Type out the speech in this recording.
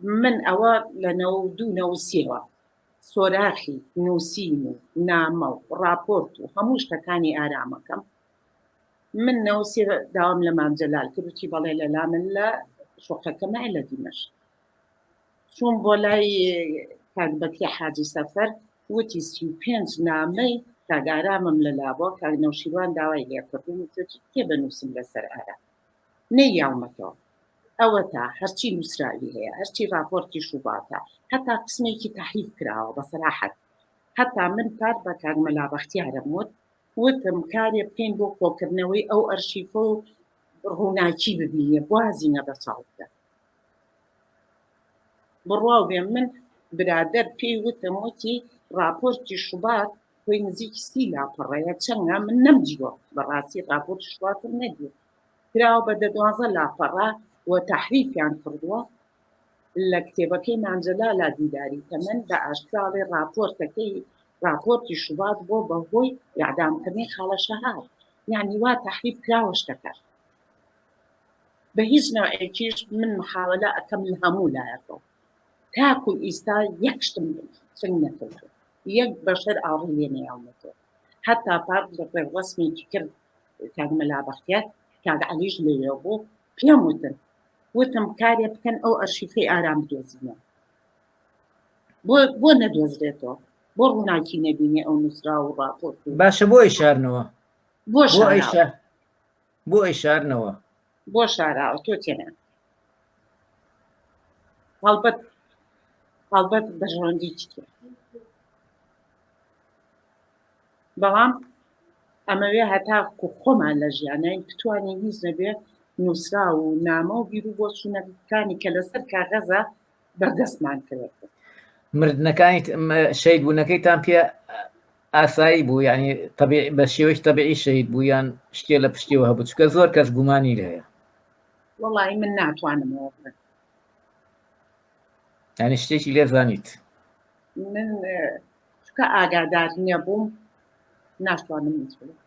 من ئەوە لە 92 نەوسیەوە سۆراخی نووسین و نامە و ڕاپۆرت و هەموو شتەکانی ئارامەکەم من نەوسی داوام لە مام جەلال کرد وتی بەڵێ لە لا من لە شوقەکەمە لە دیمەشق چووم بۆ لای کاک بەکری حاجی سەفەر وتی 35 نامەی کاک ئارامم لە لابووە کاک نەوشیروان داوای لێکردم وتی کێ بنووسم لەسەر ئارام نەیاومەتەوە ئەوەتا هەرچی نووسراوی هەیە هەرچی راپۆرتی شوباتە هەتا قسمێکی تەحریف کراوە بە سەراحەت هەتا من پار بە کاک مەلا بەختیارم وت وتم کارێ بکەین بۆ کۆکردنەوەی ئەو ئەرشیفە و ڕووناکی ببینێ بوازینە بە چاڵ بکە بڕواو بێ من برادەر پێی وتم وتی راپۆرتی شوبات خۆی نزیک سی لاپەڕەیە چەندە من نەمدیوە بەڕاستی راپۆرتی شوباتم نەدیوە کراوە بە دە دوانزە لاپەڕە و تەحریفیان کردووە لە کتێبەکەی مام جەلالا دیداری تەمەن بە ئاشکرا ئەڵێ ڕاپۆرتەکەی ڕاپۆرتی شوبات بۆ بەهۆی ئیعدامکردنی خاڵە شەهاب یعنی وا تەحریف کراوە شتەکە بە هیچ نەوعێکیش من محاولە ئەکەم لە هەموو لایەکەوە تاکو ئیستا یەک شتم چنگ نەکەوتووە یەک بەشەر ئاڕی لێ نەیاومەتەوە هەتا پار لە ڕێوڕەسمێکی کرد کاک مەلا بەختیار کاک عەلیش لەوێ بوو پێم وتن وتم کارێ بکەن ئەو ئەرشیفەی ئارام بدۆزینەوە بۆ بۆ نەدۆزرێتەوە بۆ ڕووناکی نەبینێ ئەو نووسرا و ڕاپۆرت و باشە بۆ ئەیشارنەوە بۆ بۆ شاراوە ئەیشار بۆ ئەیشارنەوە بۆ شاراوە تۆ تێنە هەڵبەت هەڵبەت بەرژەوەندی چیە بەڵام ئەمەوێ هەتاکو خۆمان لە ژیانین بتوانین هیچ نەبێ نووسراو و نامە و بیر و بۆچوونەکانی کە لەسەر کاغەزە بەردەستمان کەوێت. مردنەکانی شەهید بوونەکەیتان پێ ئاسایی بوو یعنی طبیعی بە شێوەی طبیعی شەهید بوو یان شتێ لە پشتیەوە هەبوو چونکە زۆر کەس گومانی لێ هەیە. وەڵی من ناتوانم ئەوە بڵێم. یعنی شتێکی لێ زانیت؟ من چونکە ئاگادار نەبووم ناتوانم هیچ بڵێم.